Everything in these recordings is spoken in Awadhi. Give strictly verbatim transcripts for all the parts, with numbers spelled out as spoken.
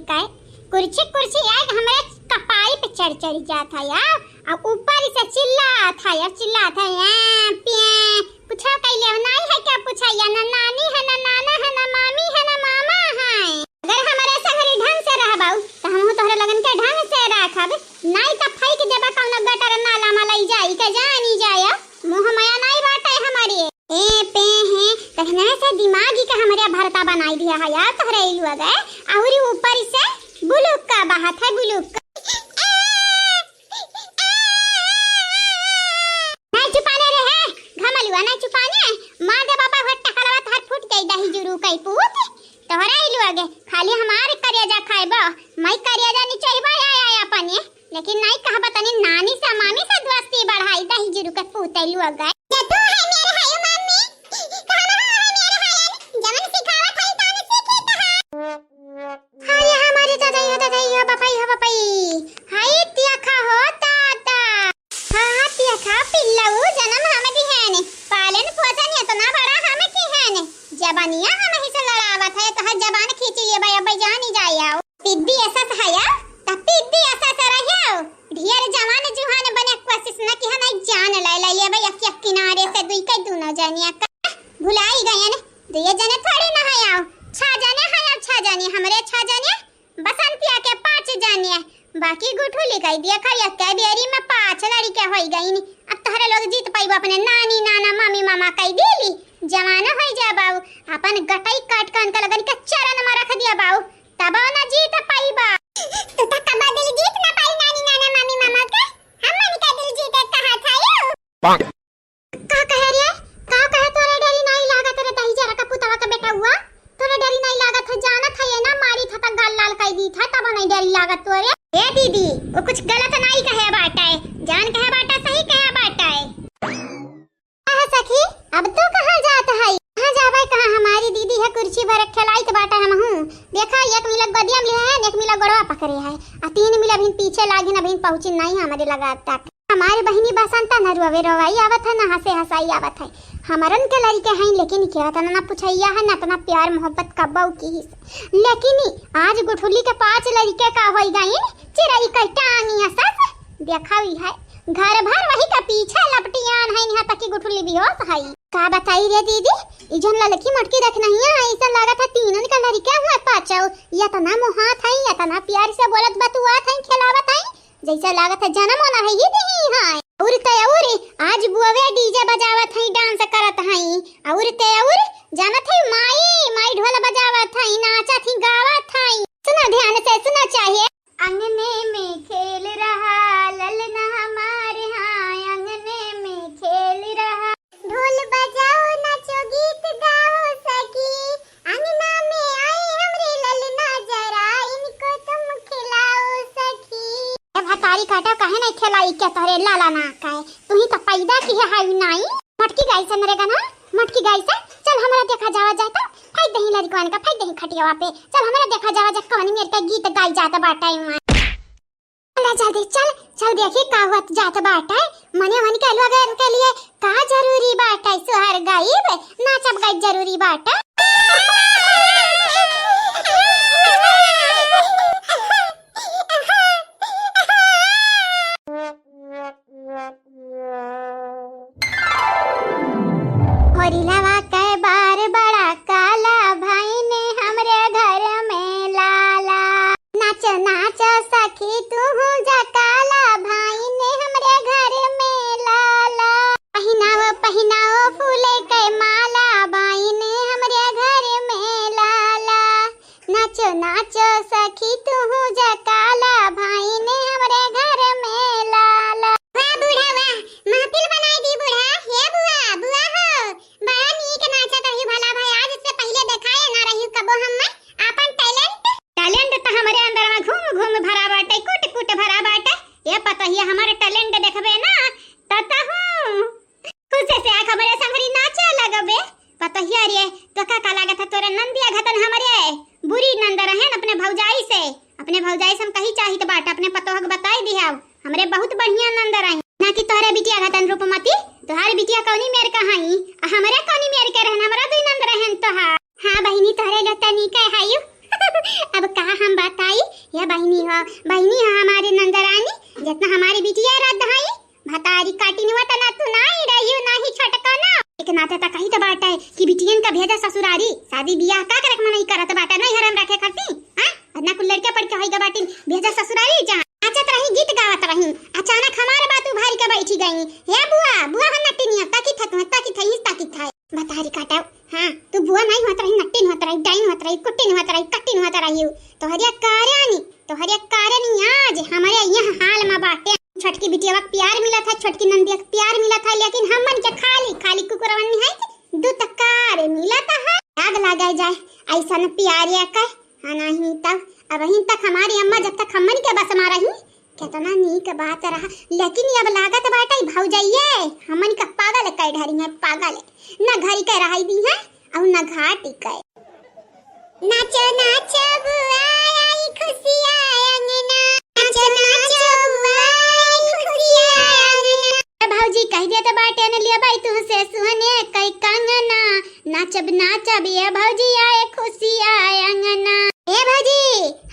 काय? कुर्सी, कुर्सी आए के हमरे कपाई पे चढ़, चढ़ जात है यार। अब ऊपर से चिल्लात है यार, चिल्लात है, "ए, पे।" पूछा कैले हो, नाई है क्या पूछा? या ना नानी है, ना नाना है, ना मामी है, ना मामा है। अगर हमरे संगरी ढंग से रहबाऊ, त हमहू तोहरे लगन के ढंग से रखब। नाई त फेंक देबा कौनो गटर नाला में लई जाई के, जानी जाया। मोह माया नाई बाटे हमरे। ए पे हैं, कखना से दिमाग ही का हमरे भरता बनाई दिया है यार तोहरे इलुआ गए। अउरी ऊपर से बुलुक का बहत है, बुलुक का। नहीं चुपाने रे है, घमलुआ नहीं चुपाने। मार दे बाबा, हो टकलवा तोहर फूट गई दही जुरू कई पूत। तोहरा इलुआ गे, खाली हमार करेजा खाइबो, मैं करेजा नहीं चाहिए आया, आया अपने। लेकिन नहीं कहबा तनी नानी से मामी से दोस्ती बढ़ाई, दही जुरू के पूत इलुआ गे। ये तू है मेरे हायो मम्मी, कहना हो है मेरे हायन, जवन सिखावत है तवन सीखी कहा। अरे हमारे दादा, यो दादा, यो बपई, यो बपई। हाय तिया खा हो दादा। हाँ, हाँ, तिया खा पिल्लऊ, जन्म हम दिहेन। पालन पोषण इतना बड़ा हम किहेन। जबानिया हम ही से लड़ावत है, तोहर जबान खींच लिए बा, अब जानी जाए आओ। पिद्दी असस हया, त पिद्दी असस रह्यो। ढेर जवान जुहान बने कोशिश न किहा, नहीं जान ले ले ये बा, एक, एक किनारे से दुई के दूनो जनिया का। भुलाई गयन, दुई जने थोड़ी न हया। छह जने हया, छह जने, हमरे छह जने। बसंतिया के पाँच जानिए, बाकी गुठुली कई दिया खा, एक्के बेरी में पाँच लड़िके होई गईन। अब तोहरे लोग जीत पाइबो, अपने नानी, नाना, मामी, मामा कई देली, जवान होई जा बाऊ, अपन गटई काट के उनका लगन के चरण में रख दिया बाऊ, तब ना जीत पाइबा। तू तो कबा दिल जीत ना पाई नानी, नाना, मामी, मामा के, हमन के दिल जीते कहा था यू। का कहे रे? का कहे? तोरे डरी नाई लागत रे, दही जरा का पुतवा का बेटा हुआ? तोरे डरी नाई लागत है, जानत है ये ना मारी था त गाल लाल कई दी था, तब नहीं डरी लागत तोरे। ए दीदी, वो कुछ गलत नाई कहे बाटे, जान कहे बाटे, सही कहे बाटे। कहा सखी, अब तू कहाँ जात है? कहाँ जाबे कहाँ, हमारी दीदी है कुर्सी पर खेलाइत बाटे हमहू। देखा एक मिला गोदिया में है, एक मिला गोड़वा पकड़े है, आ तीन मिला अभी पीछे लागिन, अभी पहुँची नहीं हमारे लगा तक। हमारी बहिनी बसंता न रोवे रोवाई आवत है, न हंसे हंसाई आवत है। हमरन के लड़िके हैं, लेकिन के अतना ना पुछैया है, न अतना प्यार मोहब्बत कब्बऊ की ही। लेकिन आज गुठुली के पाँच लड़िके का होई गईन, चिरई के टांगिया सस देखावी है। घर भर वही का पीछे लपटियान है, यहाँ तक कि गुठुली बेहोश है। का बताई रे दीदी, ई जौन ललकी मटकी देख नहीं है, ऐसा लागत है तीनन का लड़िके हुए पाचौ। इतना मोहात है, इतना प्यार से बोलत बतुआत है, खेलावत है, जैसे लागत है जन्म होना है ही नहीं है। और ते और आज बुआवे डीजे बजावत है, डांस करत है। और ते और जानत है माई, माई ढोल बजावत है, नाचत है, गावत है। सुनो ध्यान से, सुनो चाहिए। अंगने में खेल रहा ललना हमारे, हाँ, अंगने में खेल रहा। ढोल बजाओ, नाचो, गीत गाओ सखी, अंगना में आई हमरे ललना, जरा इनको तुम खिलाओ सखी। ए भतारी काटा, काहे नहीं खेलाई के तोहरे लाला ना काहे? तू ही तो पैदा की है हाई नाई। मटकी गाई से मेरे गना, मटकी गाई से। चल हमरा देखा जावा जाए तो, फेंक दही लड़कवान का, फेंक दही खटियावा पे। चल हमरा देखा जावा जाए कौन मेर के गीत गाई जात बाटे वहाँ। चल जल्दी चल, चल देखी का हुआ जात बाटे। मने मन के लोगन के लिए का जरूरी बाटे सुहार गाइब, नाचब गाइब जरूरी बाटे। होरिलवा के बार बड़ा काला, भाई ने हमरे घर में लाला। नाच नाच सखी तू जकाला, भाई ने हमरे घर में लाला। पहिनाओ पहिनाओ फूले के माला, भाई ने हमरे घर में लाला। नाचो नाचो सखी तू जकाला, भाई ने हमरे घर में लाला। वाह बूढ़ा वाह, महफिल बनाई दी बूढ़ा। हे बुआ, बुआ हो, बड़ा नीक नाचत रही भला भाई, आज से पहिले देखाए ना रही कबो हम्मे आपन talent। Talent त हमरे अंदर में घूम घूम भरा बाटे, कुट कुट भरा बाटे। ये पतोहिया हमारे talent देखबे ना, त तहूँ खुश से आँख हमरे संगरी नाचे लगबे। पतोहिया रे, तो का, का लागत है तोरे नंदिया घतन हमरे बुरी नंद रहन अपने भौजाई से। अपने भौजाई से हम कही चाहित बाट, अपने पतोह के बताई दिहाव, हमरे बहुत बढ़िया नंद रहन। ना कि तोहरे बिटिया घतन रूपमती, तोहार बिटिया कौनी मेर का हई, आ हमरे कौनी मेर के रहन, हमरा दुई नंद रहन तोहार। हाँ बहिनी, तोहरे लो तनी के हायु। अब का हम बताई, बहिनी ह, बहिनी ह हमारी नंदरानी, जितना हमारी बिटिया रद्द हई, भतारी काटिन हुआ त ना तू नाही रहियो, नाही छोटका ना। एक नाते त कही त बाटे कि बिटियन का भेजा ससुरारी, शादी बियाह का करे के मनई करत बाटे, नहीं हरम रखे खाती, हाँ? इतना कुल लड़का पढ़ के होई गा बाटिन, भेजा ससुरारी जहाँ। नाचत रही, गीत गावत रही, अचानक हमारे बात उभारी के बैठी गई। "हे बुआ, बुआ हो नटिनिया, ताकी थे तुम्हें, ताकी थे, ताकी थे।" भतारी काटव, हाँ, तू बुआ नहीं होत रही, नट्टिन होत रही, डाइन होत रही, कुट्टिन होत रही, कट्टिन होत रही। तोहरे कारण, तोहरे कारण आज हमारे यह हाल में बाटे। छोटकी बिटिया के प्यार मिलत है, छोटकी नंदिया के प्यार मिलत है, लेकिन हमन के खाली, खाली कुकुरवन निहाई के दुतकार मिलत है। आग लगा जाए ऐसन प्यार या कह, हाँ नहीं तब। अबहिन तक हमारी अम्मा जब तक हमन के बस में रही, केतना नीक बात रहा, लेकिन अब लागत बाटे भौजइये हमन का पागल कइ डरी हैं, पागल। न घरी के रहाई दी हैं अउर न घाटी के। नाचो नाचो बुआ आई खुशिया अंगना, नाचो नाचो बुआ आई खुशिया अंगना। ए भौजी कहि देत बाटे न लिया बाई तुहसे सुहने कई कंगना, नाचब नाचब ए भौजी आए खुशिया अंगना। ए भौजी,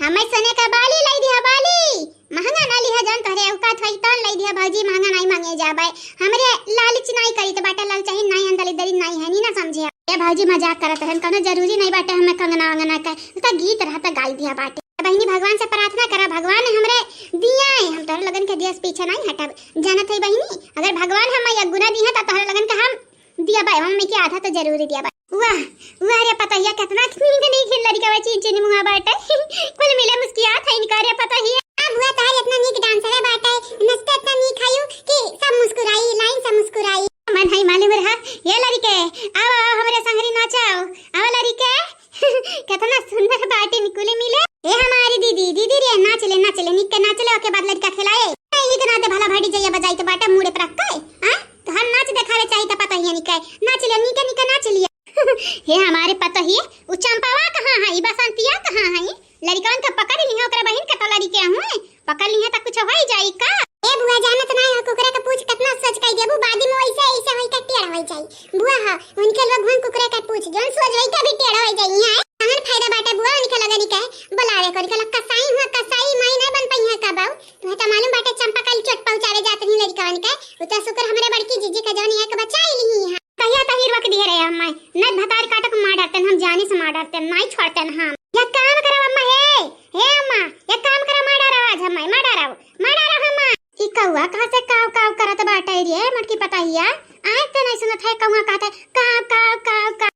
हमें सोने का बाली लाई दिया बाली। महंगा ना लिहा, जौन तोहरे औकात होई तौन लई दिहा भौजी, महंगा नाई मांगे जाबे। हमरे लालच नाई करीत बाटे, ललचहिन नाई, हम दलिद्दरिन नाई है, नी ना समझे। ए भौजी मजाक करत रहन, कौनो जरूरी नाई बाटे हमें कंगना वंगना के, त गीत रहत गाई दिहा बाटे। बहिनी भगवान से प्रार्थना करा, भगवान हमरे दिया है, हम तोहरे लोगन के दिया से पीछे नाई हटब। जानत है बहिनी, अगर भगवान हमें एक गुना दिहा त तोहरे लोगन के हम दिया बाय, मम्मी के आधा तो जरूरी दिया बाय। वाह, वाह रे पतोहिया, कितना नीक नीक लड़का बा, चीन चीन मुहा बाटे। कुल मिले मुस्कियात है इनका रे पतोहिया। अब हुआ तार इतना नीक डांसर है बाटे, नचते इतना नीक है यू कि सब मुस्कुराई, लाइन से मुस्कुराई। मन है मालूम रहा, ये लड़के, आओ, आओ, हमरे संगरी नाचाओ, आओ लड़के। कितना सुंदर बाटे निकुले मिले। ए हमारी दीदी, दीदी रे, नाच ले, नाच ले, निक के नाच ले, ओके बाद लड़का खिलाए। नहीं, इतना ते भला भड़ी जइया बजाई तो बाटे मुड़े पर रख के, हाँ? तो हर नाच देखावे चाही तो पता ही नहीं के। नाच ले, निके, निके नाच लिया। हे हमारे पतोहिए, उ चंपावा कहाँ है? ई बसंतिया कहाँ है? लड़कन के पकड़ लिहे, ओकरे बहिन के तो लड़के हुए। पकड़ लिहे त कुछ होई जाई का? ए बुआ, जानत नाय हो, कुकुरे के पूछ कितना सोच कई देबू, बादी में वैसे ऐसे होई के टेढ़ होई जाई। बुआ ह, उनके लोग हुन कुकुरे के पूछ, जौन सोच होई के भी टेढ़ होई जाई। यहाँ कहाँ फायदा बाटे बुआ, उनके लगन के बुलावे को, उनके लोग कसाई हुआ, कसाई माई नहीं बन पाई है का बाऊ? तुम्हें तो मालूम बाटे चंपा कल चोट पहुँचावे जात रही लड़कवन के, उ तो शुक्र हमरे बड़की जीजी का जौन यहाँ के बचाई ली है। कहिया त हीर वक दिए रहे अम्मा, न भतार काटक मार डरते हम, जाने से मार डरते, नाई छोड़ते हम। या काम करो अम्मा, हे, हे अम्मा, या काम करो, मार डरो आज हम्मा, मार डरो, मार डरो अम्मा। ई कौआ कहाँ से काव काव करत बाटे रे, मटकी पतहिया? आए ते नहीं सुनत है, कौआ कहत है, काव, काव, काव, काव।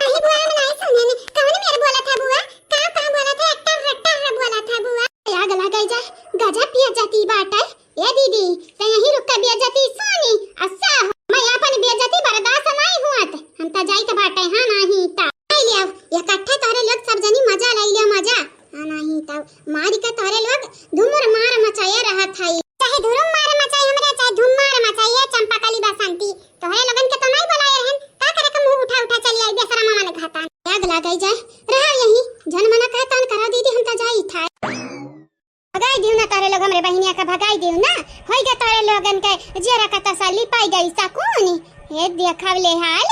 अरे बुआ, हम नहीं सुने ने, कौन मेरे बोला था बुआ? काव, काव बोला था, टर्र, टर्र बोला था बुआ। आग लग जा, गजब पिया जाती बाटे। ए दीदी, त यहीं रुक के बेइज्जती सुनी, अच्छा हो, मैं अपन बेइज्जती बर्दाश्त नहीं हुआ त हम त जाइत बाटे, हाँ नहीं त। ले आओ, इकट्ठे तोहरे लोग सब जनी मजा ले लिया, मजा। हाँ नहीं त मारी के तोहरे लोग धुमुर मार मचाए रहत हई। चाहे धुरुम मार मचाई हमरे, चाहे धुम मार मचाई, ए चंपा कली बसंती, तोहरे लोगन के तो नहीं बुलाए रहन, का करे के मुंह उठा उठा चली आई बेशरम मन घाता। आग लग जाए, रहा यहीं, जन मना कहतान करा दीदी, हम त जाई था। भगाई दियो ना तोरे लोग हमरे बहिनिया का, भगाई दियो ना। होई गए तोरे लोगन के जेरा का तसल्ली पाई गई सकून। हे देखव ले हाल,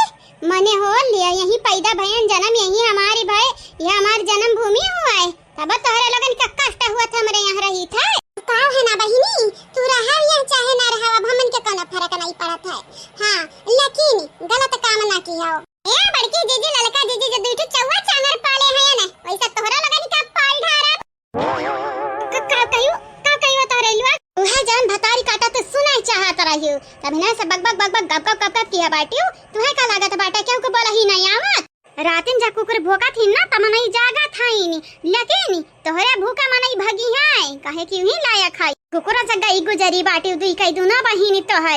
मने हो लिया यहीं पैदा भयन, जन्म यहीं हमारी भय, ये हमार जन्म भूमि हुआ है। तब तोहरे लोगन का कष्ट हुआ था हमरे यहाँ रही था। का है ना बहिनी, तू रहा यहाँ चाहे ना रहा, अब हमन के कोनो फर्क नहीं पड़त है। हाँ, लेकिन गलत काम ना किया हो। ए बड़की जीजी, ललका जीजी, जो दुई ठो चौवा चांगर पाले हैं ना, वैसा तोहरा लोगन का पाल ढारा। का, का कहियो, का कहियो तोहरे लुआ? उहे जौन भतारी काटा तो सुनाई चाहत रहियो। तब हिना से बक बक, बक बक, गप गप, गप गप किया बाटियो। तुहे का लागत बाटे, केहू को बोला ही नहीं आवत? रातिन जा कुकुर भोंकत ही ना, त मनई जागत हईन। लेकिन तोहरे भूखा मनई भगी है, काहे कि उही लायक है। कुकुर से गई गुजरी बाटियो, दुई कई दुनो बहिनी तो है।